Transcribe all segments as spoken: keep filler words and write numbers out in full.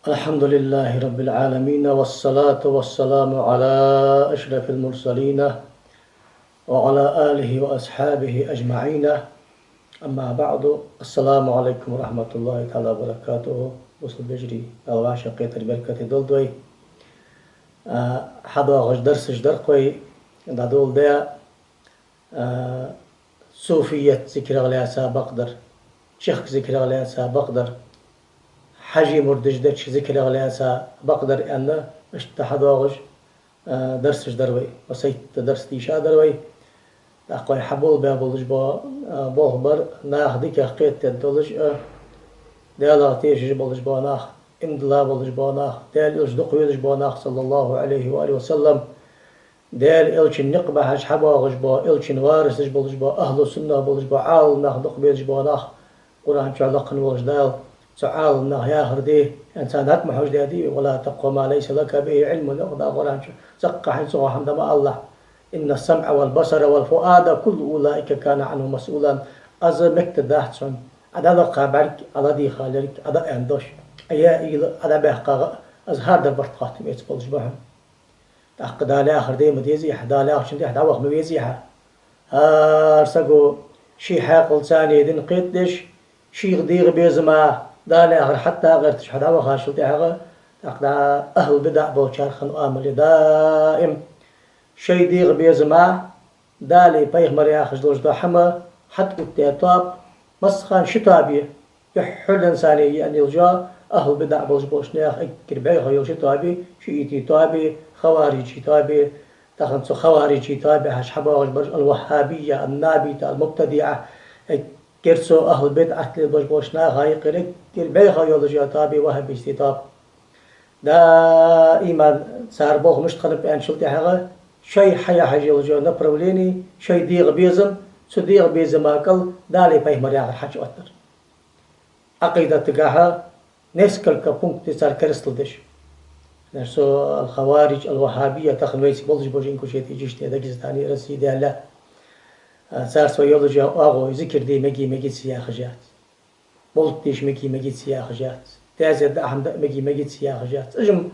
الحمد لله رب العالمين، والصلاة والسلام على أشرف المرسلين وعلى آله وأصحابه أجمعين. أما بعد، السلام عليكم ورحمة الله تعالى وبركاته. Бусалба вежарий, Дала вӀашагӀкхетар беркате долда вай. А, хьадоагӀаш дарсаш дар-кх вай, дӀадоладаь, а, суфият зикрах лаьца бакъдар, чехка зикрах лаьца бакъдар, хьажий мурдаш деча зикрах лаьца бакъдар аьнна, иштта хьадоагӀаш, а, дарсаш дар вай, ва сайтта дарс дийша дар вай. ТӀаккха вай хьаболабаь болаш бола, а, болх бар, нах дикагӀа кхетаде долаш а, Далах тешаш болаш бола нах, иман дилла болаш бола нах, Даьла Элча дукха везаш бола нах, صلى الله عليه وآله وسلم, Даьла Элчан никъ бахьаш хьабоагӀаш бола, Элчан варисаш болаш бола, ахӀлу сунна болаш бола, Ӏаламнах дукха безаш бола нах, Къуръан чу лакха волаш Дала цу Ӏаламнаха яхар де, аьнна царна хӀама хьожадаьдий: «ولا تقف ما ليس لك به علم», йоах Дала Къуръан чу. Цаккха хьайна цу хӀаман тӀа ма алалахь. «إن السمع والبصر والفؤاد كل أولئك كان عنه مسؤولا». Из мегаргдац хьона, Ӏа дӀадаккха бӀарг, Ӏа дӀадийха лерг, Ӏа дӀааьнна дош, Ӏа яь уйла, Ӏа дӀабаьккха гӀа, из хӀара дар барт-хаттам эца болаш ба хьона. ТӀаккха Дала яхар де ма дезий хьа, Дала яхачун тӀехьа дӀаваха ма везий хьа. ХӀара саго ший хьаькъалца цхьана дин кхетадеш, шийх дегӀа безама Дала яхар хьатта а гӀерташ хьо дӀавахачул тӀехьагӀа, тӀаккха дӀа ахӀлу бидаӀ болчарах хинна оамал я даим. Шоай дегӀа безама Далеи пайхамареи яхаш долаш дола хӀама хьатӀаоттадаь тоаба, массахана ши тоаба я. Юххьарлен цхьана яьнна йола, ахӀлу бидаӀ болаш болча наьха эггара бӀеха йола ши тоаба я: шиӀитий тоаба, хаварижий тоаба, тахан цу хаварижий тоабе хьажа хьабоагӀаш бараш аль-ваххабийя, ан-набита, аль-мубтадиӀа, эггара цу ахӀлу бидӀат лелабеш болча наха юкъера эггара бӀеха йолаш йола тоаба я ваххабистий тоаба. Даим цар болх мишта хиннаб аьнначул тӀехьагӀа, шоай хьаяхьаш йолаш йола направлени, шоай дегӀа безам, цу дегӀа безама кӀал Далеи пайхамареи яхар хьачуоттар. Ӏакъидатагахьа несколько пунктов я цар керастал деш. Значит, цу аль-хавариж, аль-ваххабийя тахан вайцига болаш бола Ингушетии, Чечне, Дагестане, Россе, Даьла, а, царца вай йолаш йола оагӀув, зикар де мегий, мегаций яхаш яц. Мовлат деша мегий, мегаций яхаш яц. Таьзет даа хӀама даа мегий, мегаций яхаш яц. Уж-м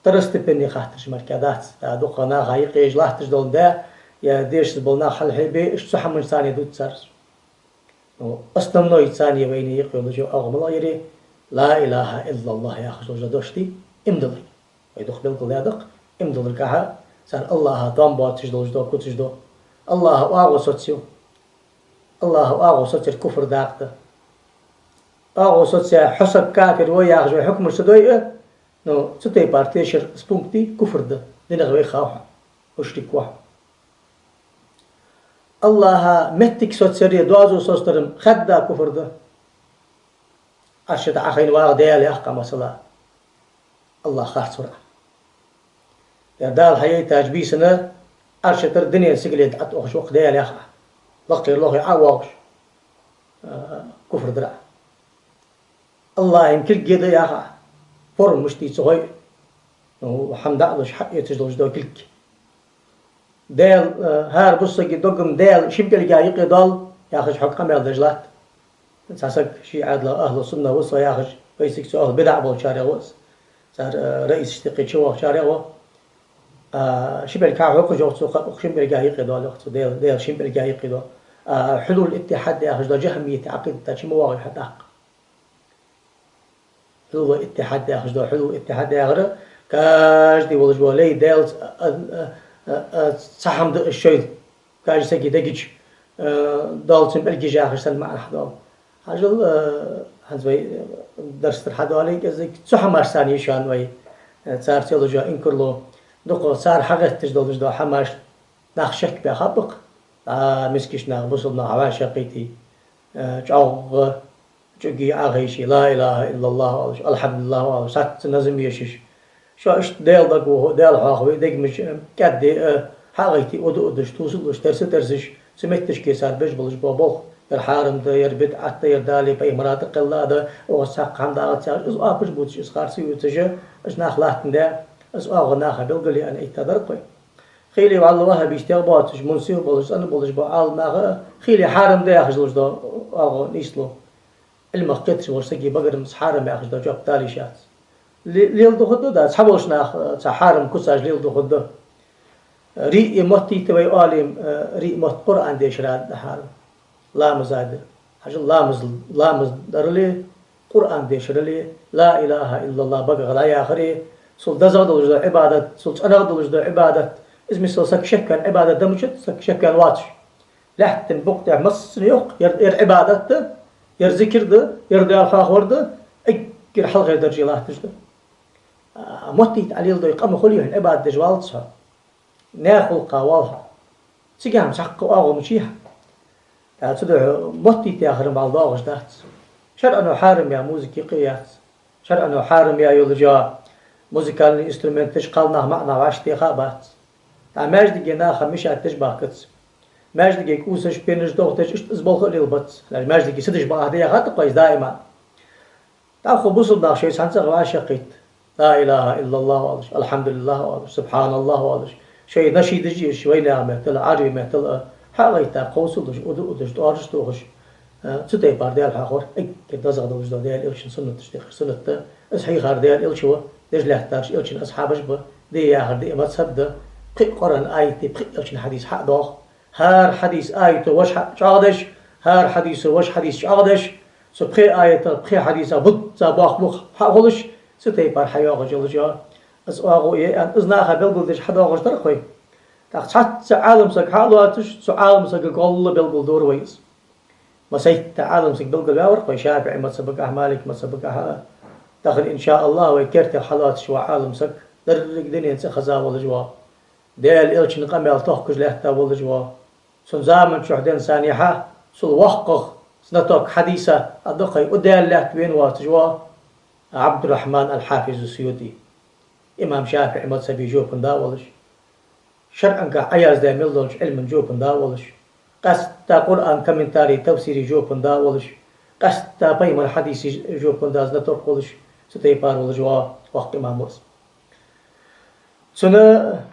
второстепенни хаттараш мара дац. ДӀа дукха наха юкъе уж латташ дола да, е дешаза бола нах хьалхье бе, уж цу хӀаман цхьана дувц цар. Ну, основной цхьана вайна юкъе йолаш йола оагӀув малагӀа я? Ла илахӀа иллаллахӀ яхаш долаш дола дош дий, иман диллар. Вай дукха белгалдаьд-кх, иман дилларгахьа цар АллахӀа доам боацаш долаш дола куцаш да. АллахӀа оагӀув соцаю. АллахӀа оагӀув соцар куфр дакъа да. ОагӀув соцаяь хьо саг кафир ва яхаш вай хьукмаш ца дой а, ну, цу тайпара тешар, из пункт дий, куфр да. Динах вай ха ва хьо, мушрик ва хьо. АллахӀа моттиг соцаяр е доазув соцадар-м хадда куфр да. Ӏарша тӀа Ӏохайна вагӀа Даьла яхар, масала, АллахӀ харцвар Ӏа. Ер Дала хьаяйтача бийсанна Ӏарша тӀара дунен сигален тӀа ӀотӀаухаш ва-кх Даьла яхар Ӏа. Лакхера лохе Ӏо а воагӀаш, а, куфр дар Ӏа. АллахӀа кулг я да яхар Ӏа, форма мишта я ца хой а, ну, хӀама дӀа а луш, хьаэцаш долаш дола кулг. Даьла, э, хӀара бусалба сага дог-м Даьла шин пӀелга юкъе доал яхаш хьога къамаьл деш латт. Цхьа саг ший Ӏаьдала ахӀлу сунна ва со яхаш, вайцига цу ахӀлу бидаӀ болчарех ва из. Цар, э, раисашта юкъе чувоагӀачарех ва. А, ши пӀелг хьа хьокхаш йоах цо, кхы укх шин пӀелга юкъе доал йоах цо, Даьла, Даьла шин пӀелга юкъе доал. А, хьулул иттихьад яхаш дола жахӀмиятий Ӏакъидата чу ма воагӀий хьо тӀаккха. Хьулул иттихьад яхаш да, хьулул иттихьад яхар, каждый волаш вола лай Даьлаца, а, а, а, а, цхьа хӀама да уж шоайла. Каждый сага дега чу, а, доал цун пӀелгаш яхаш санна маӀан хьадоал. Хьажал, а, хӀанз вай, а, дарс тӀара хьадоале кӀезига, цу хӀамашца цхьана я шоана вай, а, царца йолаш йола инкарло. Дукха цар хьагӀетташ долаш дола хӀамаш, нах шекбаь хаб-кх, а, мискача наха, бусалба наха хьавӀашагӀкхийте, а, чӀоагӀа чӀуги Ӏохайше, ла илахӀа иллаллахӀ оалаш, алхьамдулиллахӀ оалаш, цхьацца назам ешаш. Шо иштта Даьла дагавоха, Даьла хьоахаве, дегаш, а, кӀаьдде, а, хьагӀайтте, удаш-удаш, тувсалуш, терса-терсаш, цу метташка цар беш болаш бола болх, ер хьарам да, ер бидӀат да, ер Далеи пайхамареи тӀакхелла да, укхаза цхьаккха хӀама дагӀац яхаш, из оапаш бувцаш, из харц ювцаш, из нах латтандаь, из оагӀув наха белгалъяь аьнна, иттадар-кх вай. Хийла валлахӀи ваххабистех боацаш, мунсиф болаш, цӀена болаш бола Ӏаламнаха, хийла хьарам да яхаш долаш дола оагӀув нийслу. Ӏилмах кхеташ волча сага багара-м из хьарам яхаш дола жоп дала йиш яц. Ле-, леладу хӀама да, цхьаболча наха, э, цхьа хьарам куцаш леладу хӀама да. РиӀ моттийта вай оалий, э, риӀ мотт Къуръан дешара да хьарам. Ламаза да. Хьажал, ламаз, ламаз дарале, Къуръан дешарале, لا إله إلا الله багах дӀаяхаре, цул дезагӀа долаш да Ӏибадат, цул цӀенагӀа долаш да Ӏибадат. Из мисал саг шекваьнна Ӏибадат да мичад, саг шекваьнна вац. Лаьттан букъ тӀа массане йоккха, ер, ер Ӏибадат да, ер зикр да, ер Даьла хьоахавар да, эггара хьалхара дарже латташ да. А, моттийта Ӏа леладой къам хуле, хьона Ӏибадат деш валац хьо. Наьха гӀулакха воал хьо. Цигахьа цхьаккха оагӀув ма чий хьа. ТӀаккха цудухьа моттийта яхар-м бӀаьл доагӀаш дац. ШарӀо хьарам яь музыка юкъе яц. ШарӀо хьарам яь йолаш йола музыкальный инструменташ кхалнаха, маӀа наха вӀаштӀехьа а бац. ТӀаккха маьждиге наха мешать деш бахкац. Маьждиге кӀувсаш, пенаш дохадеш, иштта из болх а лелабац. Маьждиге ца деш бахьа да яхад-кх вай из даим. ТӀаккха бусалба нах шоай цхьан цӀагӀа вӀашагӀкхийтта, لا إله إلا الله оалаш, الحمد لله оалаш, سبحان الله оалаш, шоай нашидаш а еш, вайнаьха меттала, Ӏарбий меттала а, хьагӀайтта кховсалуш, уду удаш, тӀоараш тохаш, а, цу тайпара Даьла хьоахавар эггара дезагӀа долаш да, Даьла Элчан суннаташ тӀехьа суннат да. Из хьийхар Даьла Элча ва, деш лаьттараш Элчан асхьабаш ба, де яхар да, э, мазхӀаб да, пхи а Къуръан аят, пхи а Элчан хьадис хьа а доагӀа. ХӀара хьадиса аято вож хьа чӀоагӀдеш, хӀара хьадисо вож хьадис чӀоагӀдеш, цу пхе аятах, пхе хьадисах бутт ца бохк мух хьа а хулаш, цу тайпара хьайоагӀаш йолаш я. Из оагӀув я аьнна, из наха белгалдеш хьадоагӀаш дар-кх вай. ТӀаккха цхьацца Ӏалам саг хьа а лоацаш, цу Ӏалам сага гӀолла белгалдора вай из. Массайтта Ӏалам саг белгалваьвар-кх вай, ШафиӀий мазхӀабагахьа, Малик мазхӀабагахьа. Тахан, إن شاء الله, вай кертера хьалоацаш вола Ӏалам саг деррига дунен цӀи хеза волаш ва. Даьла Элчан къамаьл тохкаш лаьтта волаш ва. Цун заман чухь денз санна хьа, цул воккхагӀа знаток хьадиса а да-кх вай, укх Даьла лаьтта вена воацаш ва Ӏабдуррахьман аль-Хьафиз ас-СуютӀий. Имам ШафиӀий мазхӀаба жопан да волаш, шарӀагахьа Ӏаяздаь мел долча Ӏилман жопан да волаш, къаьстта Къуръан комментарий, тафсира жопан да волаш, къаьстта пайхамара хьадиса жопан да знаток волаш, цу тайпара волаш ва воккха имам ва из. Цун а,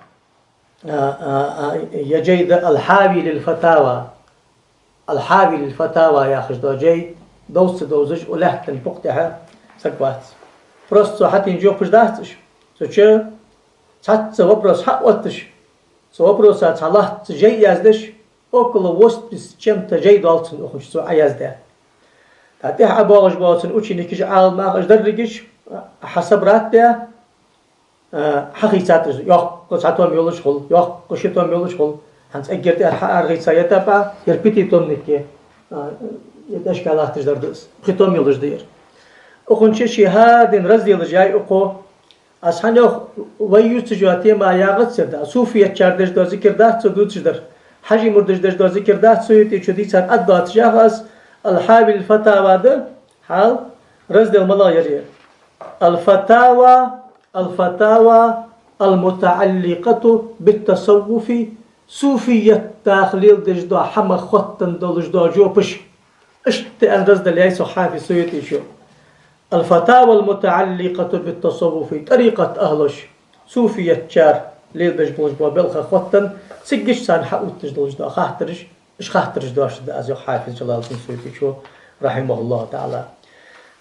а, а, я жай да «Аль-Хьави лиль-Фатава». «Аль-Хьави лиль-Фатава» яхаш дола жай довза ца довзаш, укх лаьттан букъ тӀа саг вац. Просто цо хьатӀаийна жопаш дац уж. Цу чу цхьацца вопрос хьа а отташ, цу вопроса цхьа лоацца жай а яздеш, около восемьдесят с чем-то жай доал цун укхун чу цо Ӏаяздаь. ТӀаккха тӀехьа ӀобоагӀаш бола цун ученикаш, Ӏаламнах, уж дерригаш хьа собрать даь, а, хьахийцад из, йоккха цхьа том йолаш хул, йоккха ши том йолаш хул, хӀанз эггара тӀехьа хьаарахийца я тӀаккха, ер пятитомник, а, ер тӀехьашка латташ дар да из, пхи том йолаш да ер. Укхун чу ший хӀара дин разделаш яьй укхо. Аз хьанна йоах, вай ювцаш йола тема яхац ер да, суфиятчар деш дола зикр дац цо дувцаш дар, Хьажий мурдаш деш дола зикр дац цо, СуютӀийчо дийцар а доацаш, яхаш аз, «Аль-Хьави лиль-Фатава» да, хьал, раздел малагӀа яр ер. «Аль-Фатава, аль-Фатава аль-мутаӀалликъату бит-тасаввуфи», суфиятах леладеш дола хӀама хоттаденна долаш дола жопаш. Иштта аьнна раздел яьй цу Хьафиз СуютӀийчо. «Аль-Фатава аль-мутаӀалликъату бит-тасаввуфи», тӀарикъат ахӀлаш, суфиятчар леладеш болаш бола белхаш хоттаденна, цигача царна хьаоттадеш долаш дола хаттараш, уж хаттараш дош да аз, йоах Хьафиз Джалалуддин СуютӀийчо, рахьимахӀуллахӀу таӀала.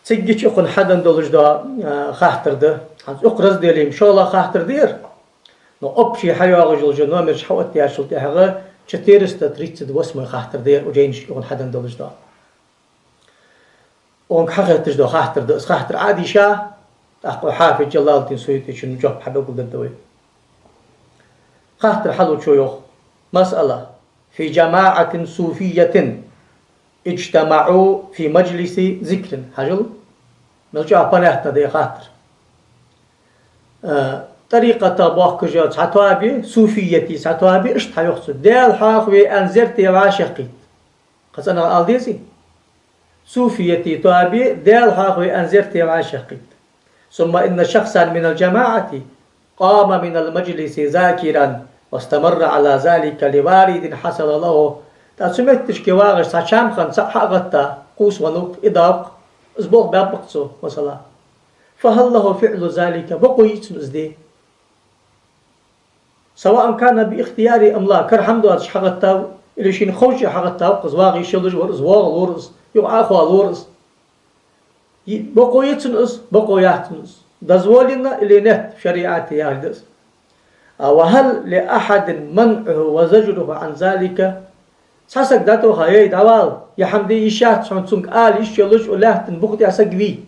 Цигача укхунна хьаденна долаш дола, а, хаттар да. ХӀанз укх разделе-м шоллагӀа хаттар да ер. Но общий хьайоагӀаш йолча номер чу хьаоттаяьчул тӀехьагӀа четыреста тридцать восьмой хаттар да ер, укх жайнашка укхунна хьаденна долаш дола. Укхунга хьахетташ дола хаттар да. Из хаттар Ӏодийша, тӀаккха Хьафиз Джалалуддин СуютӀийчун жоп хьабелгалдергда вай. Хаттар хьалучо йоах: «مسألة في جماعة صوفية اجتمعوا في مجلس ذكر». Хьажал, мел чӀоагӀа понятно да ер хаттар. Э, тӀарикъата бохкаш йола цхьа тоаба, суфиятий цхьа тоаба, иштта хьайоах цо: Даьла хьоахаве аьнна зерате вӀашагӀкхийтта. Кхы цӀенагӀа ала дезий? Суфиятий тоаба Даьла хьоахаве аьнна зерате вӀашагӀкхийтта. «ثم إن شخصا من الجماعة قام من المجلس ذاكرا واستمر على ذلك لوارد حصل له». ТӀаккха цу метташка вагӀаш цхьа чам хинна цхьаъ хьагӀатта, кхувсавеннав-кх, идав-кх, из болх баьб-кх цо, масала. «فهل له فعل ذلك», бокъо йий цун из де? «سواء كان باختياره أم لا», кара хӀама доацаш хьагӀаттав, или шийна ховш хьагӀаттав-кх из, вагӀа йиш йолаш вар из, воагӀалвор из, юха Ӏохоалавор из. Е-, бокъо йий цун из, бокъо яц цун из. дозволено или нет в шариате, яхилга да из. А, وهل لأحد منعه وزجره عن ذلك؟ Цхьа саг дӀатоха, эй, дӀавала, ер хӀама де йиш яц хьона, цунга ала йиш йолаш, укх лаьттан букъа тӀа саг вий?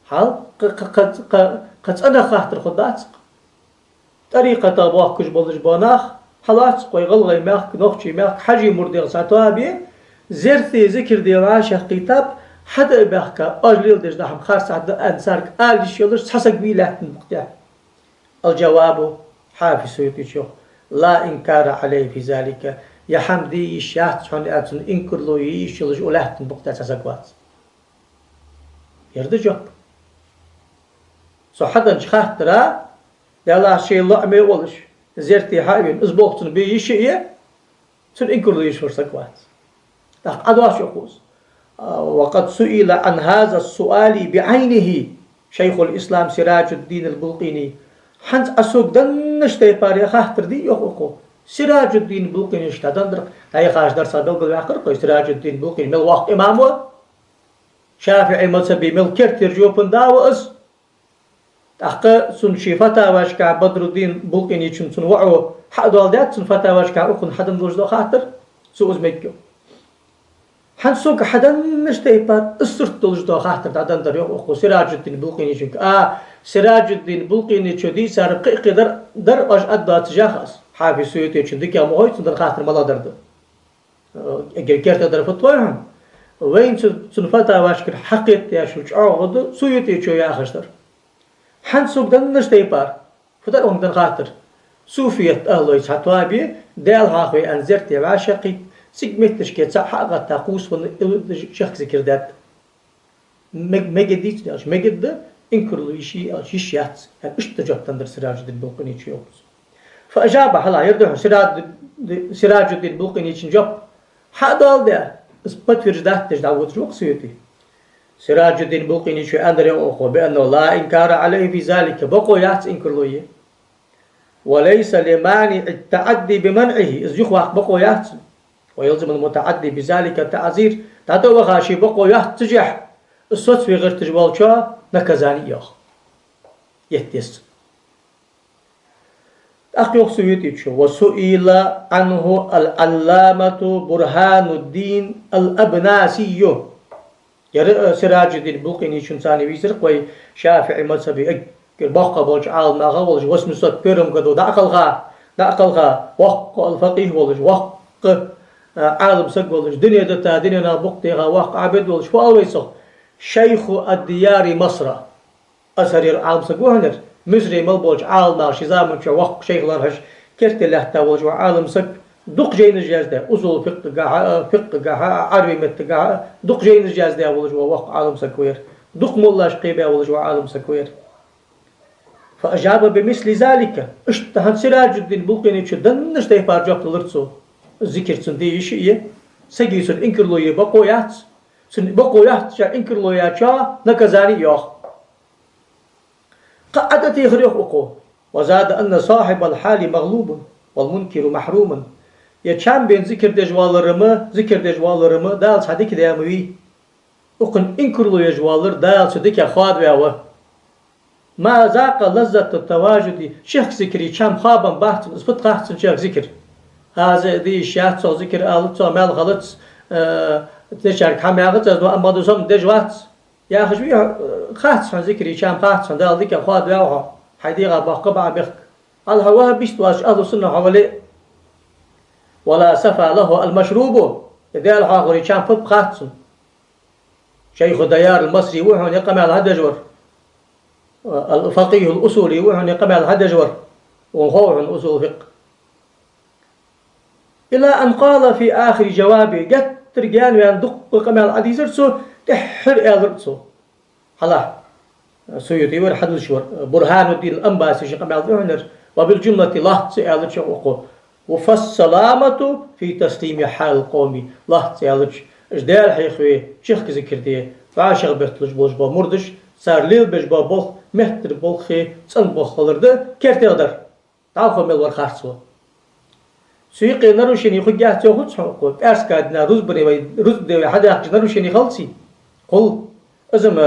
Хьал, кхы, кхы, кхы, кхы, кхы цӀенах хаттар хургдац-кх. ТӀарикъата бохкаш болаш бола нах, хьалац-кх вай ГӀалгӀай мехка, Нохчий мехка, Хьажий мурдех цхьа тоаба, зерте зикар де вӀашагӀкхийттаб, хьада а баьхка, оаш леладеш дола хӀама харцахьа да аьнна, царга ала йиш йолаш цхьа саг вий лаьттан букъа тӀа? الجواب, Хьафиз СуютӀийс йоах: لا إنكار عليه في ذلك. Ер хӀама де йиш яц хьона аьнна, цунна инкарло е йиш йолаш укх лаьттан букъа тӀа цхьа саг вац. Ер да жоп. Цо хьаденнача хаттара, Даьллахь, ший лоӀаме волаш, зерте хьа а вена, из болх цунна бе йиш а я, цунна инкарло е йиш йолаш саг вац. ТӀаккха Ӏа дош укхаза: وقد سئل عن هذا السؤال بعينه شيخ الإسلام سراج الدين البلقيني. ХӀанз Ӏа сога деннача тайпара ер хаттар дий, йоах укхо, Сираджуддин Булкъинийс дӀаденнадар. ДӀаяхача дарсах белгалваьккхар-кх вай, Сираджуддин Булкъини мел воккха имам ва, ШафиӀий мазхӀаба мел керттера жопа да ва из. ТӀаккха цун ший фатавашка Бадруддин Булкъинийчун, цун воӀо, хьа а доаладаьд цун фатавашка укхунна хьаденна долаш дола хаттар, цо из мегаргйолаш. ХӀанз сога хьаденнача тайпара из сурт долаш дола хаттар дӀаденнадар, йоах укхо, Сираджуддин Булкъинийчунга. А, Сираджуддин Булкъинийчо дийцар кхы а кхы дар, дар, оаш аргдоацаш яхаш. Хьафиз СуютӀийчун дикагӀа ма хой цун дар хаттар малагӀдар да. Эггара керттера дар фуд хой хьона? Вайна цу, цун фатавашкара хьакхетадаьчул чӀоагӀа да СуютӀийчо яхаш дар. ХӀанз сога деннача тайпара фу дар укхунга денна хаттар? Суфият ахӀлой цхьа тоаба, Даьла хьоахаве аьнна зерте вӀашагӀкхийтта, цига метташка цаӀ хьа а гӀатта кхувсавенна, шехк зикар даьд. Мег-, мегаргдий цунна аьлча, мегаргда, инкарло е йиш йий аьлча, йиш яц, аьнна, иштта жоп деннадар Сираджуддин Булкъинийчо, йоах цо. فأجاب, хьалха, ер да хьона Сираджудди-, Сираджуддин Булкъинийчун жоп. Хьа а доаладаь, из подтверждать деш дӀаводаш ва-кх СуютӀий. Сираджуддин Булкъинийчо аьннадар, йоах укхо, بأنه لا إنكار عليه في ذلك, бокъо яц инкарло е. وليس لمانع التعدي بمنعه, из юхаваккха бокъо яц. ويلزم المتعدي بذلك التعزير, дӀатӀаваха ше бокъо йоаццашехь, из соцаве гӀерташ волчоа наказани йоах. Етт еза. ТӀаккха йоах СуютӀийчо: وسئل عنه العلامة برهان الدين الأبناسي. Ер, э, Сираджуддин Булкъинийчунца вийзар-кх вай ШафиӀий мазхӀаба эггара боккха болча Ӏаламнаха волаш, восемьсот первом году дӀа а кхелха, дӀа а кхелха, воккха аль-факъихӀ волаш, воккха, э, Ӏалам саг волаш, дуне дита, дунен букъ теха воккха Ӏабид волаш, фу оал вай цох? شيخ ديار مصر. Азхьарера Ӏалам саг ва хьона ер, Мисре мел болча Ӏаламнаха ший заман чу воккха шайх лоархӀаш, керте лаьтта волаш ва Ӏалам саг, дукха жайнаш яздаь, усул фикъхӀагахьа а, фикъхӀагахьа а, Ӏарбий меттагахьа а, дукха жайнаш яздаь волаш ва воккха Ӏалам саг ва ер, дукха моллаш кхебаь волаш ва Ӏалам саг ва ер. فأجاب بمثل ذلك. Иштта хӀанз Сираджуддин Булкъинийчо деннача тайпара жоп делар цо. Зикар цунна де йиш а я, сага цунна инкарло е бокъо яц, цунна бокъо яц, ше инкарло яьчоа наказани йоах. Кхы а дӀатехар, йоах укхо: وزاد أن صاحب الحال مغلوب والمنكر محروم. Ер чам бена зикар деш валар-м, зикар деш валар-м Дала цхьа дика даь ма вий. Укхунна инкарло еш валар Дала цу диках хоадаваь ва. ما ذاق لذة التواجد, шехк зикара чам хоабенна бац цунна, из фуд хац цунна шехк зикар. ХӀанз а де йиш яц цох, зикар алац цох, маьл хилац, э, дечарга хӀама яхац аз, но амма дусам деш вац. Яхаш вий, э, хац хьона зикара чам, хац хьона, Дала диках хоадаваьв хьо, хьай дегӀа боккха бакъахьа бехк. Хьал хьо ваххабист воацаш, ахӀлу сунна хьо вале а. ولا صفا له المشروب, Даьла хьоахавара чам фуд хац цунна. Шайху Даяр аль-Масри ва хьона ер къамаьл хьадеш вар. Аль-Факъихул Усули ва хьона ер къамаьл хьадеш вар. Вайна хов хьона усул фикъхӀ. إلى أن قال في آخر جوابه, геттара гаьнаваьнна дукха къамаьл Ӏодийцар цо, тӀеххьара аьлар цо. Хьалха СуютӀи вар, хьадувцаш вар, Бурхануддин аль-Анбаси ший къамаьл тӀа хьунар, وبالجملة, лоацца аьлча, йоах укхо: فالسلامة في تسليم حال القوم. Лоацца аьлча, уж Даьла хьехаве, чехка зикар де вӀашагӀбетталуш болаш бола мурдаш, цар лелабеш бола болх меттара болхе цӀена болх хилар да, кертера дар. ДӀахо мел вар харц ва. Цу юкъе нарушени хургьяц йоахац хьона укхо, пӀаьраска дина рузбане вай, рузба де вай хьадаьккхача нарушени хилаций? Хул. Из-м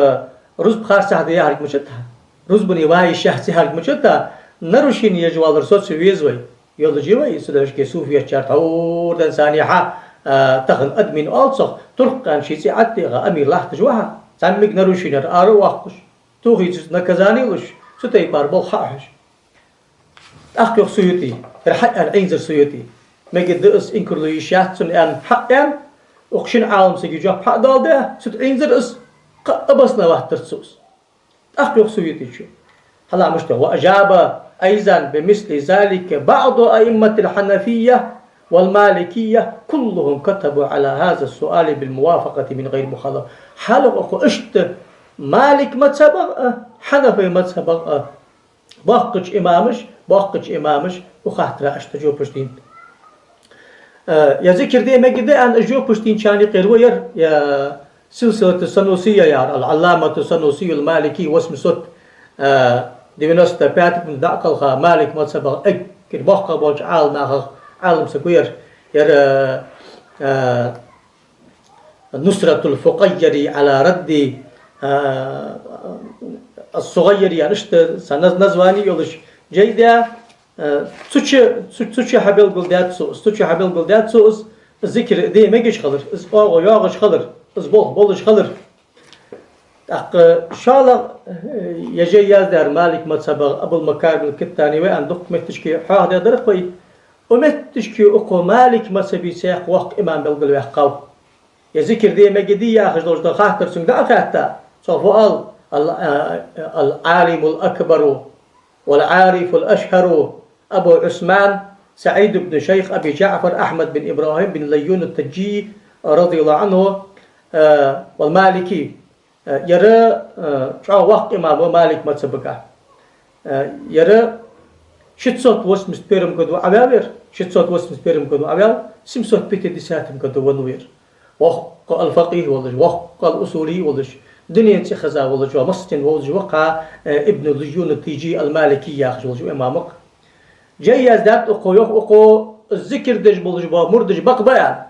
рузба харцахьа да яхилга мичад хьа? рузбане вай йиш яц яхар мичад, нарушени еш валар соца веза вай. Йолаш я вай, цудухьа суфиятчар тхьовра денз санна хьа, а, тахан админ оал цох, туркханна ший цӀи ӀотӀадехьа, амир латташ ва хьа, цхьаммо а нарушени яр ара а воаккхаш, тохийца наказани луш, цу тайпара болх хьа а хьош. ТӀаккха йоах Суюти, ер хьа аьнна Ӏийнзар Суюти. Мегаргда из, инкарло йиш яц цунна аьнна хьа а аьнна, укх шин Ӏаламсага жоп хьа а доаладаь, цу тӀа Ӏийнзар из, кхы а обосновать дир цо из. ТӀаккха йоах Суютичо. Хьажал мишта йоах: وأجاب أيضا بمثل ذلك بعض أئمة الحنفية والمالكية، كلهم كتبوا على هذا السؤال بالموافقة من غير مخالفة. Хьажал йоах укхо, иштта Малик мазхӀабах а, Хьанафий мазхӀабах а боккхача имамаша, боккхача имамаша укх хаттара иштта жопаш дийнад. Э, ер зикар де мегаргда аьнна, из жопаш дийначарна юкъера ва ер, ер Силсилату Санусия яр, ал-Ӏалламату Санусий ал-Малики, восемьсот, э, девяносто пятом году дӀакхелха, Малик мазхӀабах эггара боккхагӀа болча Ӏаламнахах Ӏаламсаг ва ер, ер, э, э, Нусратул Фукъайяри Ӏала радди, а, ас-Сугъайяри аьнна, иштта цхьа наз-, названи йолаш жай даь, а, цу чу, цу, цу чу хьабелгалдаьд цо из, цу чу хьабелгалдаьд цо из, зикар де мегаш хилар, из оагӀув йоагӀаш хилар, из болх болаш хилар. ТӀаккха шоллагӀа, э, ер жай яздаьр Малик мазхӀабах Абул-Макарим ал-Киттани ва аьнна дукха моттигашка хьоахадаьдар-кх вай. Укх моттигашка укхо Малик мазхӀабаца воккха имам белгалваьккхав. Ер зикар де мегаргдий яхаш долаш дола хаттар цунга дӀа а хаьтта, цо фу аьлар: ал-, а, а, العالم الأكبر والعارف الأشهر أبو عثمان سعيد بن شيخ أبي جعفر أحمد بن إبراهيم بن ليون التجي رضي الله عنه، а, والمالكي. Ер, а, чӀоагӀа воккха имам ва Малик мазхӀабагахь. А, ер шестьсот восемьдесят первом году Ӏаваьв ер, шестьсот восемьдесят первом году Ӏаваьв, семьсот пятидесятом году веннав ер. Воккха ал-факъихӀ волаш, воккха ал-усули волаш, дунен цӀи хеза волаш, ва массанена вовзаш ва-кх, э, Ибн Лайюн ат-Тижи ал-Малики яхаш волча имамах. Жай яздаьд укхо, йоах укхо, зикар деш болаш бола мурдаш бакъ ба аьнна.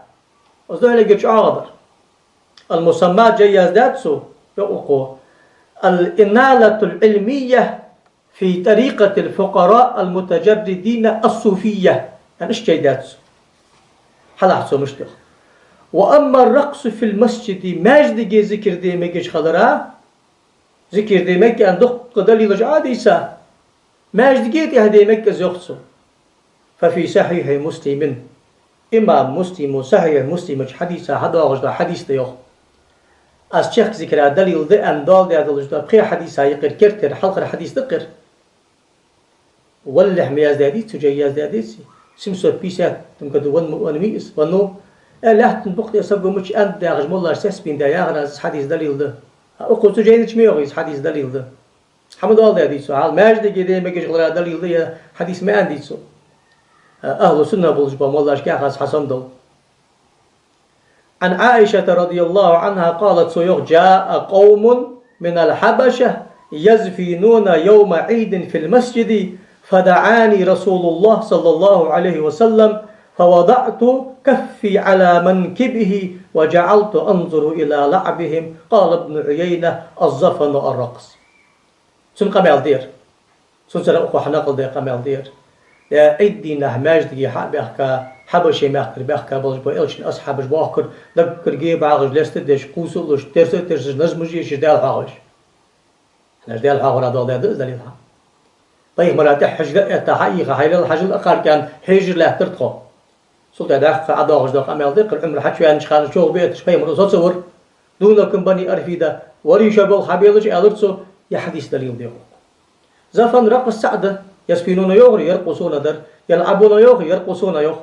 Из духьале эггара чӀоагӀа дар. Ал-Мусамма жай яздаьд цо, йоах укхо: الإنالة العلمية في طريقة الفقراء المتجردين الصوفية. Яъни иштта жай даьд цо. Хьажал цо мишта йоах: وأما الرقص في المسجد, маьждиге зикар де мегаш хилара, зикар де мег аьнна дуккха далилаш Ӏодийца, маьждиге тӀехьа де мег из, йоах цо. ففي صحيح مسلم, имам Муслима Сахьихь Муслима чу хьадиса хьадоагӀаш дола хьадис да, йоах. Аз чехка зикара далил да аьнна доаладаь долаш дола пхе хьадиса юкъера кертера хьалхара хьадис да-кх ер. Валлахь, ма яздаьдий цо, жай яздаьдий цо. Семьсот пятьдесятом году венна, веннавий из, веннав. Э, лаьттан букъа тӀа саго мича аьннад яхаш, моллаша цецбаьнна да яхар, аз из хьадис далил да. А укхо цу жайна чу ма йоахий из хьадис далил да. Хьа ма доаладаьдий цо, хьажал, маьждиге де мегаш хилара далил да ер хьадис ма аьннадий цо. Ахьлу сунна болаш бола моллашка яхар аз хьасомадолаш. عن عائشة رضي الله عنها قالت, цо йоах: جاء قوم من الحبشة يزفنون يوم عيد في المسجد، فدعاني رسول الله صلى الله عليه وسلم، فوضعت كفي على منكبه وجعلت أنظر إلى لعبهم. قال ابن عيينة: الزفن الرقص. Цун къамаьл да ер. Цунцара укхо хьанакъал даь къамаьл да ер. Э, Ӏийд дийнахьа маьждиге хьа а баьхка, Хьабаший мехкара баьхка болаш бола элчан асхьабаш бохкар, даггара гебагӀаш, леста а деш, кхувса а луш, терса а терсаш, назмаш а ешаш Даьла хьоахавеш. ХӀанз Даьла хьоахавара доаладаьд из далил хьа. Пайхамара тӀехьа хьажа а этта, хьаийха, хьайлал хьажал а кхаркаьнна, хьежар лаьттар тхо. Цул тӀехьа дӀахо ӀодоагӀаш дола къамаьл да-кх ер, Ӏумара хьачувенача хана чӀоагӀа биъийташ, пайхамар соцавар. دونكم بني أرفدة, варий шо болх хьабелаш, аьлар цо, ер хьадис далил да, йоах. Зафан, ракъс цаӀ да, يزفنون йоахар, يرقصون дар, يلعبون йоахар, يرقصون йоах.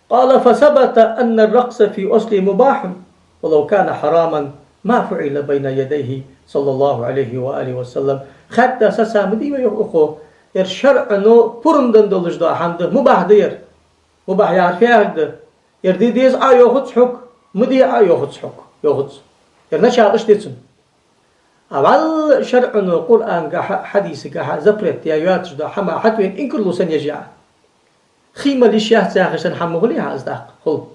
قال: فثبت أن الرقص في الأصل مباح، ولو كان حراما ما فعل بين يديه صلى الله عليه وآله وسلم. Хадда сацамадий вай, йоах укхо, ер шарӀо пурам даь долаш дола хӀама да, мубахь да ер. Мубахь яхар фу яхилга да? Ер де деза Ӏа йоахац хьога, ма де Ӏа йоахац хьога, йоахац. Ер начало иштта да цун. А вӀалла шарӀо Къуръангахьа, хьадисагахьа запрет даь йоацаш дола хӀама хьатӀавена инкарло санна еш я Ӏа. Хий мала йиш яц яхаш санна хӀама ма хулий хьа из тӀаккха, хул.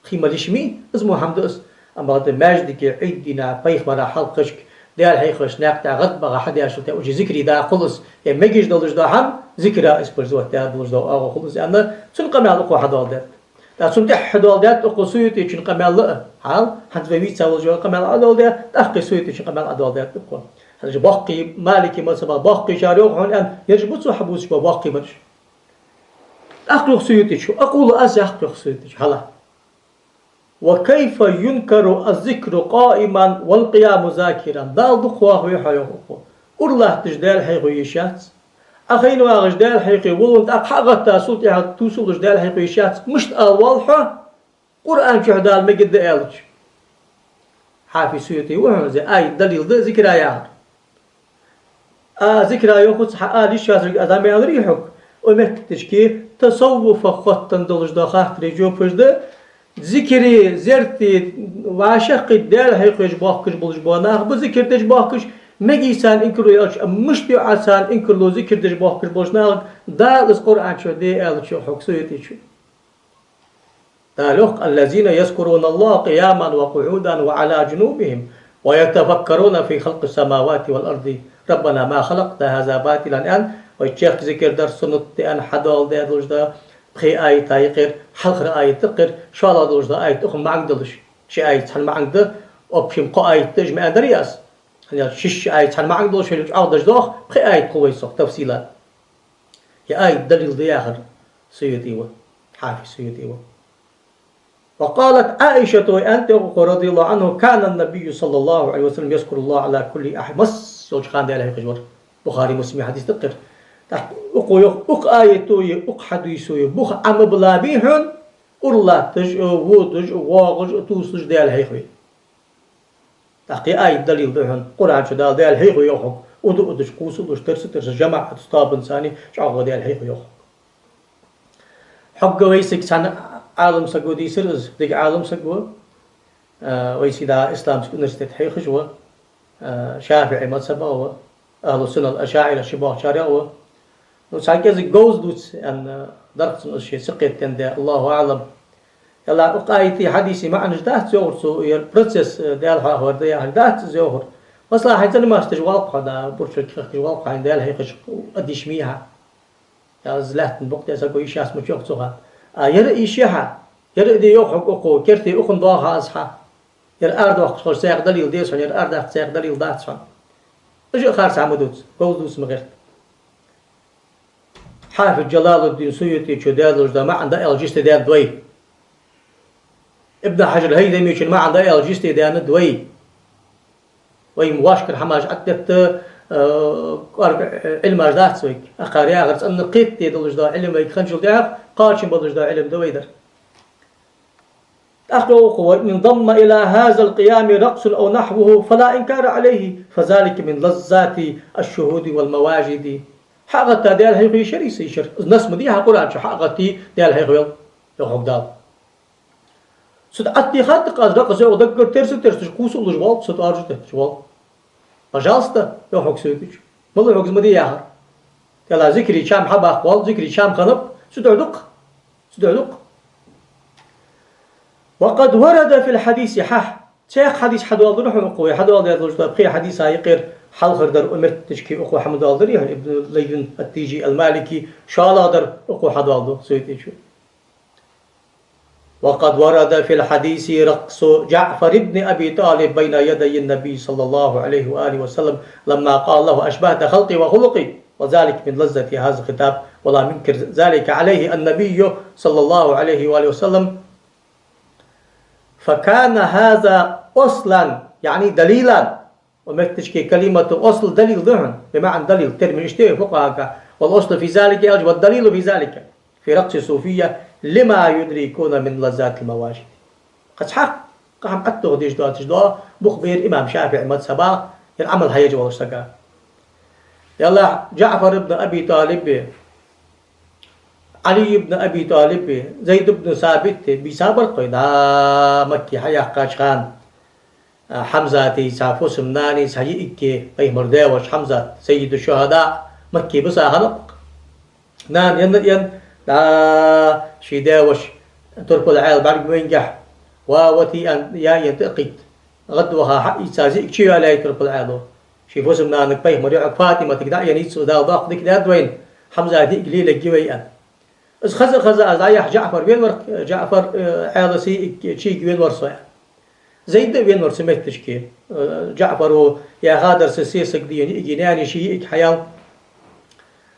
Хий мала йиш мий, из мо хӀама да из. Амма хӀаьта маьждиге Ӏийд дийнахьа пайхамара хьалкхашка Даьла хьехавеш наькъа тӀа гӀадбаха хьадеш хул те, уже зикри да хул из, е мегаш долаш да хӀама, зикра использовать да долаш да агӀо хул из, аьнна, цун къамаьл укхо хьадоаладаьд. ТӀаккха цун тӀехьа доаладаьд укхо СуютӀечун къамаьл а, хьал, хӀанз вай вийца волча къамаьл а доаладаьд, тӀаккха СуютӀечун къамаьл а доаладаьд укхо. ХӀанз боккхий, Малики мазхӀабах боккхий шар йоах хьона, аьнна, ераш ба цу хьабувцаш бола боккхий бараш. ТӀаккха йоах СуютӀечо, أقول, аз йоах, йоах СуютӀечо, хьала. وكيف ينكر الذكر قائما والقيام ذاكرا؟ Дала дукха вахаве хьо, йоах укхо. Ура латташ Даьла хьехаве йиш яц. Ӏа хайна вагӀаш Даьла хьехаве волавенна, тӀаккха хьа а гӀетта, сул тӀехьа тувсалуш Даьла хьехаве йиш яц. Мишта ала воалл хьо, Къуръан чу Дала мегаргда аьлча? Хьафиз СуютӀи ва хьона из, аят далил да зикра яхар. А зикра йоах цо, хьа ала йиш яцар, аз дӀа ма аьларий хьога. Укх метташка тасаввуфах хоттаденна долаш да хаттара жоп да. Зикри, зерти, вӀашагӀкхийтта Даьла хьехавеш бохкаш болаш бола нах ба, зикр деш бохкаш, мегий царна инкарло яьлча, мишта йоӀ царна инкарло зикр деш бохкаш болча наха, Дала из Къуръан чу де аьлча, йоах хьога СуютӀечо. Дала йоах: الذين يذكرون الله قياما وقعودا وعلى جنوبهم ويتفكرون في خلق السماوات والأرض ربنا ما خلقت هذا باطلا, аьнна, вай чехка зикр дар суннат да аьнна хьадоаладаь долаш да, пхе аята юкъера, хьалхара аята юкъера, шоллагӀа долаш да аят укхан маӀан долаш. Ши аят цхьан маӀан да, общем кхо аят да, уж ма аьннадарий аз. ХӀана аьлча шишша аят цхьан маӀан долаш хилча чӀоагӀдеш доах, пхи аят хул вай цох тафсила. Ер аят далил да яхар СуютӀи ва, Хьафиз СуютӀи ва. وقالت عائشة, аьннад йоах укхо, رضي الله عنه: كان النبي صلى الله عليه وسلم يذكر الله على كل أحيانه. Масса йолча хана Даьла хьехаш вар. Бухари, Муслима хьадис да-кх ер. ТӀаккха укхо йоах, укх аято а, укх хьадисо а бух Ӏа ма биллабий хьона, ура латташ а, водаш а, воагӀаш а, тувсаш а Даьла хьехаве. ТӀаккха ер аят далил да хьона, Къуръан чу Дала Даьла хьехаве йоах хьога, уда а удаш, кхувса а луш, терса а терсаш, жамаӀат, тобанца цхьана чӀоагӀа Даьла хьехаве йоах хьога. Хьогга вайцига цхьан Ӏалам саго дийцар из, дика Ӏалам саг ва, а, вайцига дӀа исламски университет хьехаш ва, а, ШафиӀий мазхӀабах ва, ахӀлу сунна ал-ашаӀира ши бохкачарех ва. Ну, цхьа кӀезига говза дувц аьнна, дарх цун из ше ца кхетаденна да, Аллаху аӀлам. Ялла, укх аятий, хьадисий маӀанаш дац йоахар цо, ер процесс, э, Даьла хьехавар да яхар дац из йоахар. Масала, хьайна цӀена маьрша деш валкх хьо, да, бурчерг хехкаш валкх хьо, хьайна Даьла хьехаш а деш ма йий хьо. Ялла, из лаьттан букъ тӀа саго йиш яц мича йоах цо хьа. А ер а йиш я хьа. Ер а де йоах хьога укхо, керте укхунна доаха аз хьа. Ер арадоаккхаш хилча цхьаккха далил деза хьона, ер арадаккха цхьаккха далил дац хьона. Уж а харцахьа ма дувца, говза дувца ма гӀерта. Хьафиз Джалалуддин СуютӀечо даь долаш да маӀан дӀааьлча йисте даьннад вай. Ибн Хьаджар ХӀайтамечун маӀан дӀааьлча йисте даьннад вай. Вай ма вӀашкара хӀамаш Ӏотетта, э, кӀоарга, э, Ӏилмаш дац вайга. Акхар яхар цӀена кхетаде долаш да Ӏилма вайга хинначул тӀехьагӀа, кхоачам болаш да Ӏилма да вай дар. ТӀаккха йоах укхо: وإن انضم إلى هذا القيام رقص أو نحوه فلا إنكار عليه، فذلك من لذات الشهود والمواجد. ХьагӀетта Даьла хьехаве йиш яр из, йиш яр. Из насс ма дий хьа Къуръан чу, хьагӀетте Даьла хьехаве йоах хьога Дала. Цу тӀа Ӏотехад-кх аз ракъс, йоах, даггара терса а терсаш, кхувса а луш вале, цу тӀа оржа а тетташ вале. Пожалуйста, йоах хьога СуютӀечо. Малав хьога из ма де яхар? Ялла, зикри чам хьабаккха вале, зикри чам хиннаб, цудухьа ду-кх. Цудухьа ду-кх. وقد ورد في الحديث, хьа, цхьаькха хьадис хьадоаладир хьона укхо, е хьадоаладаь долаш да пхе хьадиса юкъера хьалхардар, укх метташка укхо хьа ма доаладирий хьона, Ибн Лаййин ат-Тажи ал-Малики, шоллагӀдар укхо хьадоаладу СуютӀечо. وقد ورد في الحديث رقص جعفر بن أبي طالب بين يدي النبي صلى الله عليه وآله وسلم لما قال له: أشبهت خلقي وخلقي، وذلك من لذة هذا الخطاب، ولم ينكر ذلك عليه النبي صلى الله عليه وآله وسلم، فكان هذا أصلا، يعني دليلا. Укх метташка كلمة أصل далил да хьона, بمعنى دليل, термин иштта я фукъахӀага. والأصل في ذلك, аьлча, والدليل في ذلك في رقص الصوفية لما يدركون من لذات المواجد. Кхы цхьаккха хӀама Ӏотоха дезаш доацаш да, бух бера имам ШафиӀий мазхӀабах, ер Ӏамал хьаеш волча сага. Ялла, Джаъфар ибн Аби ТӀалиб, Ӏали ибн Аби ТӀалиб, Зайд ибн Сабит бийца бар-кх вай, да, Макка хьаяьккхача хана. А, Хьамзата цхьа фусам-нана, цхьа йиӀиг, пайхамара даь-воша Хьамзат, саййиду шухӀадаъ, Макка биса хиннав-кх. Нана енна а енна, дӀа ший даь-воша турпала Ӏаьла бӀаргавайнгехь, ва вати аьнна, яь а яьнна тӀа а кхийтта. гӀадваха хьаийца, зиъиг чуйоалаяьй Турпал-Ӏаьлас. Ший фусам-нанага, пайхамара йоӀага ФатӀиматага дӀаенна йийца, Дала доккха дика даьд вайна, Хьамзата йиӀиг лелаергья вай аьнна. Из хеза а хеза, аз дӀаяхьа, ДжаӀфар венавар, ДжаӀфар, э, Ӏаьлас йиӀиг чуйига венавар со, аьнна. Зайд а венавар цу метташка. Э, ДжаӀфара яхадар са сесаг да, йиӀига наьна ший йиӀиг хьаяьлар.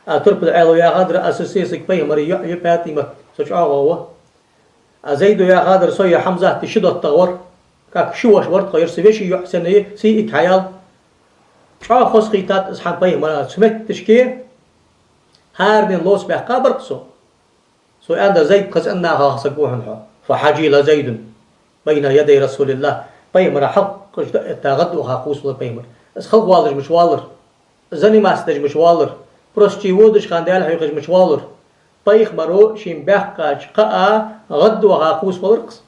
А Турпал-Ӏаьлас яхадар, аз са сесаг пайхамара йоӀ я, ФатӀимат, со чӀоагӀа ва. А Зайда яхадар, со я Хьамзат ши доттагӀа вар, как ши воша вар тхо, ер са веший йоӀ санна я, са йиӀиг хьаяьлар. ЧӀоагӀа хозахийтад из хьона пайхамара, цу метташка хӀаране лоаца баьккха бар-кх со. Цо аьннад: «Зайд, кхы цӀена нахах саг ва хьона хьо». فحجل زيد بين يدي رسول الله. Пайхамара хьалкхашка дӀаэтта гӀадваха кхувсавелар пайхамар. Из халхавалаш мича воаллар, заниматься деш мича воаллар, просто водача хана Даьла хьехаш мича воаллар. Пайхамара шийна баьккхача кхаъа гӀадваха кхувсавелар-кх из.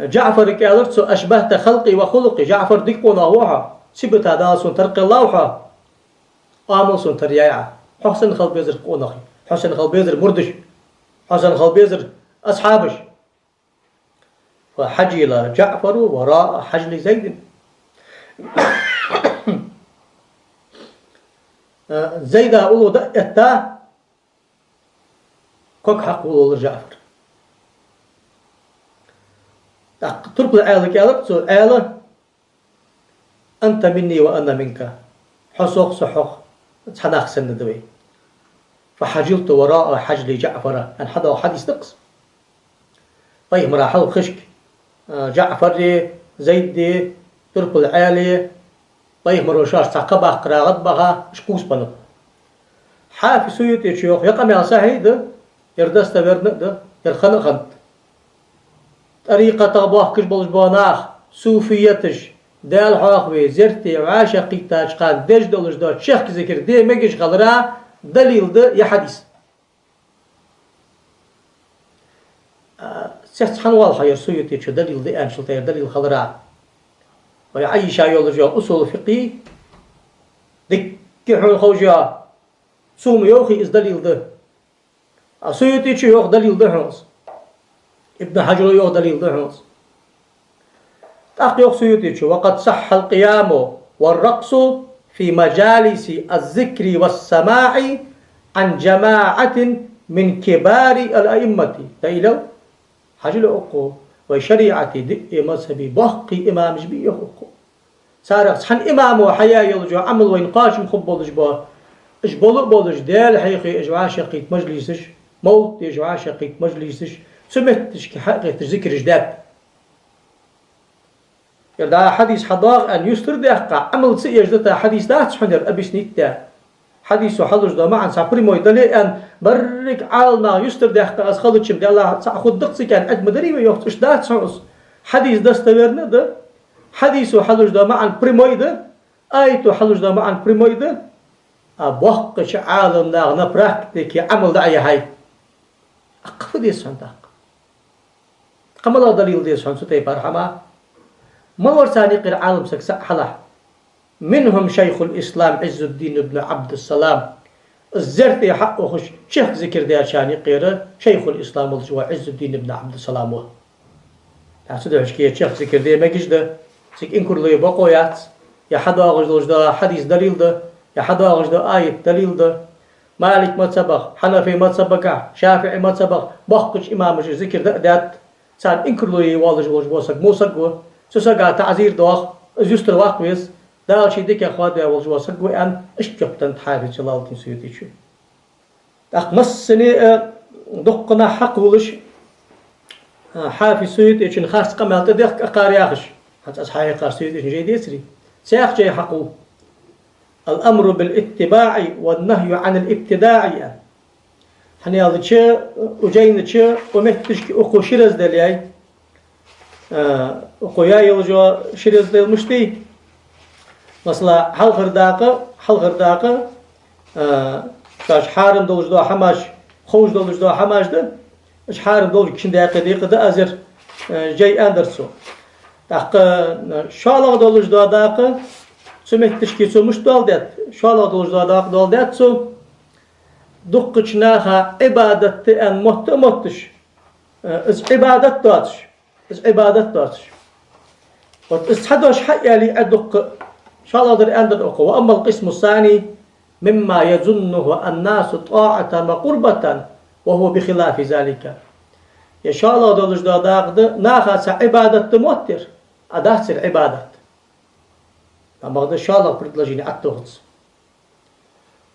ДжаӀфарага аьлар цо: «أشبهت خلقي وخلقي». ДжаӀфар, дика къонах ва хьо, сибата Дала сона тара кхеллав хьо. Амал сона тара яьй Ӏа. Хьо санна хила безар къонахий, хьо санна хила безар мурдаш, хьо санна хила безар асхьабаш. فحجل جعفر وراء حجل زيد. Зайда уллув дӀаэтта, ког хьакхувлавелар ДжаӀфар. ТӀаккха Турпал-Ӏаьлага аьлар цо: «Ӏаьла, أنت مني وأنا منك. Хьо сох, со хьох, цхьа нах санна да вай». فحجلت وراء حجل جعفر. Ан хьадоагӀа хьадис да-кх из. Пайхамара хьалхашка, а, ДжаӀфари, Зайди, Турпал-Ӏаьли, пайхамара шоаш цхьа кхаъ баккхара гӀадбаха, уж кхувсабеннаб. Хьафиз СуютӀечо йоах, ер къамаьл сахьихь да, ер достоверно да, ер хинна а хиннад. ТӀарикъатах бохкаш болаш бола нах, суфияташ, Даьла хьоахаве, зерате вӀашагӀкхийттача хана деш долаш дола чехка зикар де мегаш хилара далил да ер хьадис. А, цецхьан валха ер СуютӀечо далил да аьнначул тӀехьа, ер далил хилара. Вай Ӏайша йолаш йола усул фикъхӀ дикка хьона ховш я. Цо ма йоахий из далил да. А СуютӀечо йоах далил да хьона из. Ибн Хьаджаро йоах далил да хьона из. ТӀаккха йоах СуютӀечо: «وقد صح القيام والرقص في مجالس الذكر والسماع عن جماعة من كبار الأئمة». Даилал? Хьажал укхо, вай шариӀата диъ мазхӀаба боккхий имамаш ба йоах укхо. Царех цхьан имамо хьаяь йолаш йола Ӏамал вайна кхоачам хургболаш ба. Уж бола а болаш, Даьла хьехе уж вӀашагӀкхийтта мажлисаш, мовлат де уж вӀашагӀкхийтта мажлисаш, цу метташка хьакхеташ зикараш даьд. Ер дӀа хьадис хьадоагӀа аьнна юстара даьккха, Ӏамал ца еш дита хьадис дац хьона ер, объяснить даь. Хьадисо хьалуш дола маӀан цхьа прямой дале а аьнна, берригаш Ӏаламнаха юстара даьккха, аз халачам Даьллахь цхьа хургда-кх цига аьнна, Ӏадма дарий вай, йоах цо, уж дац хьона из. Хьадис достоверно да, хьадисо хьалуш дола маӀан прямой да, аято хьалуш дола маӀан прямой да, а боккхача Ӏаламнаха на практике Ӏамал дӀаяхьай. ТӀаккха фу деза хьона тӀаккха? Кхы малагӀа далил деза хьона цу тайпара хӀама? Малав царна юкъера Ӏалам саг, са хьалахь. منهم شيخ الإسلام عز الدين بن عبد السلام. Из зерате хьаухаш, чехка зикар дечарна юкъера шайхул-ислам волаш вола Ӏиззуддин ибн Ӏабдуссалам ва. ТӀаккха цудухьа чехка зикар де мегаш да, цига инкарло е бокъо яц, е хьадоагӀаш долаш дола хьадис далил да, е хьадоагӀаш дола аят далил да. Малик мазхӀабах, Хьанафи мазхӀабагахь, ШафиӀи мазхӀабах боккхача имамаша зикар дӀа а даьд, царна инкарло е воаллаш волаш вола саг во саг ва, цу сага таӀзир доагӀа, из юстара ваккха веза, Дала ший диках хоадаваь волаш вола саг ва аьнна, иштта жоп деннад Хьафиз Джалалуддин СуютӀечо. ТӀаккха массане а дуккха нах хьакхувлаш, а, Хьафиз СуютӀечун харц къамаьл тӀадехка акхар яхаш, хӀанз аз хьахьекхар СуютӀечун жай дацарий, цхьа жай хьакхувл: الأمر بالاتباع والنهي عن الابتداع. Хьаьнала чу, укх жайна чу, укх метташка укхо ши раздел яьй. Э, укхо яь йолаш йола ши раздел мишта я? Масала, хьалхара дакъа, хьалхара дакъа, э, шоаш хьарам долаш дола хӀамаш, ховш долаш дола хӀамаш да, уж хьарам долаш, кхычун даькъе декъа да аз ер, э, жай аьннадар цо. ТӀаккха, э, шоллагӀа долаш дола дакъа, цу метташка цо мишта доаладаьд, шоллагӀа долаш дола дакъа доаладаьд цо, дуккхача наха Ӏибадат да аьнна мотт а мотташ, э, из Ӏибадат доацаш, Из Ӏибадат доацаш. Вот из цхьа дош хьа а аьле, Ӏа дукха, шоллагӀдар аьннадар укхо: وأما القسم الثاني مما يظنه الناس طاعة وقربة وهو بخلاف ذلك. Ер шоллагӀа долаш дола дакъа да, наха цхьа Ӏибадат да мотт ер, а дац ер Ӏибадат. Амма да шоллагӀа предложени аттохац.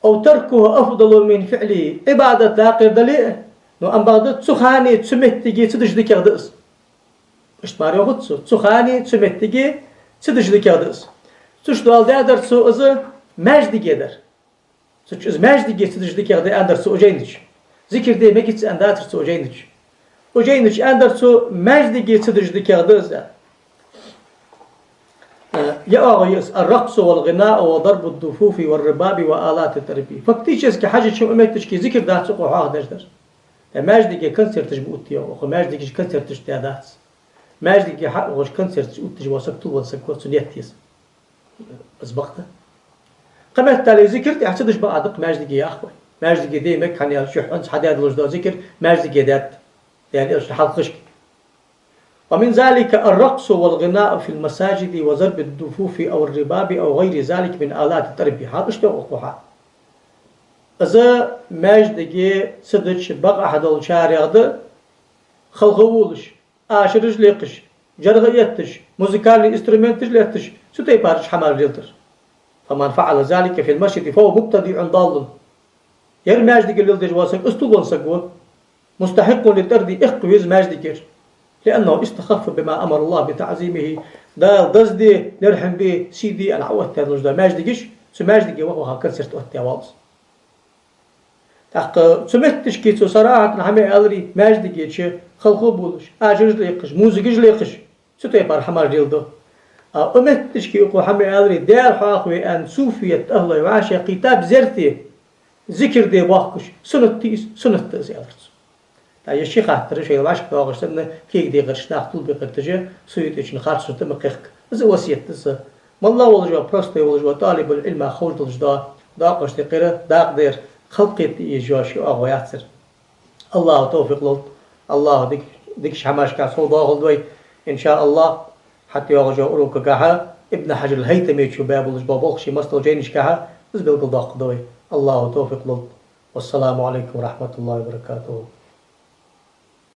أو تركه أفضل من فعله. Ӏибадат дакъа ер дале а, но амма да цу хане, цу моттиге ца деш дикагӀа да из. Иштта мара йоахац цо, цу хане, цу моттиге ца деш дикагӀа да из. Цу чу доаладаьдар цо из маьждиге дар. Цу чу из маьждиге ца деш дикагӀа да аьннадар цо укх жайна чу. Зикар де мегац аьнна дацар цо укх жайна чу. Укх жайна чу аьннадар цо, маьждиге ца деш дикагӀа да из. Э, ер оагӀув я из: الرقص والغناء وضرب الدفوف والرباب وآلات الطرب. Фактически хьажача, укх моттигашка зикар дац укхо хьоахадеш дар. ТӀаккха маьждиге концерташ бутт йоах, укхо маьждигаш концерташ даьдац. Маьждиге хьа а ухаш концерташ оттадеш вола саг тилвала саг ва, цу нет еза. Из бакъда. Кхыметтел зикар тӀехьа ца деш бакъ да-кх маьждиге, йоах вай. Маьждиге де мег, хӀана аьлча шоай хьанца хьадаь долаш дола зикар маьждиге даьд. Даьла Элчан хьалхашка. ومن ذلك الرقص والغناء في المساجد وضرب الدفوف أو الرباب أو غير ذلك من آلات الطرب. Хьал иштта укхо хьа. Из маьждиге ца дича бакъахьа долчарех да, халхавувлаш, ашараш лекхаш, жаргӀа этташ, музыкальни инструменташ летташ, цу тайпарча хӀамаш лелдар. فمن فعل ذلك في المسجد فهو مبتدع ضال. Ер маьждиге леладеш вола саг, из тилвала саг ва. مستحق للطرد, иккха веза маьждигера. لأنه استخف بما أمر الله بتعظيمه. Дала деза де, лерхӀам бе, сий де аьнна Ӏооттадаь долаш да маьждигаш, цу маьждиге ваха-ваха концерт оттадаь валлас. ТӀаккха цу моттигашка цо сарахьатан хӀама аьларе, маьждиге чу халхавувлаш, ашараш лекхаш, музыкаш лекхаш, цу тайпара хӀамаш леладу. А укх моттигашка укхо хӀама аьларе, Даьла хьоахаве аьнна, суфият ахӀлой вӀашагӀкхийтта безерте, зикар де боахкаш, суннат дий из, суннат да из, аьлар цо. ТӀаккха ер ши хаттар шоайла вӀашкадоагӀаш санна, кегадехараш, нах тилбехараш, СуютӀечун харцонаш тӀа ма кхехка. Из васкет да са. МоллагӀа волаш вола, простой волаш вола, тӀалибул-Ӏилма ховш долаш да, дакъош тӀекхира, дакъа дер халкъе тӀаэца йола ши оагӀув яцар. АллахӀа товфикъ лолда. АллахӀа дик-, дикача хӀамашка сов доахалда вай, иншааллахӀ. ХӀаьта йоагӀача урокагахьа Ибн Хьажар ал-ХӀайтамечо баь болаш бола болх ший массадолча жайнашкахьа из белгалдоаккхаргда вай. АллахӀа товфикъ лолда. والسلام عليكم ورحمة الله وبركاته.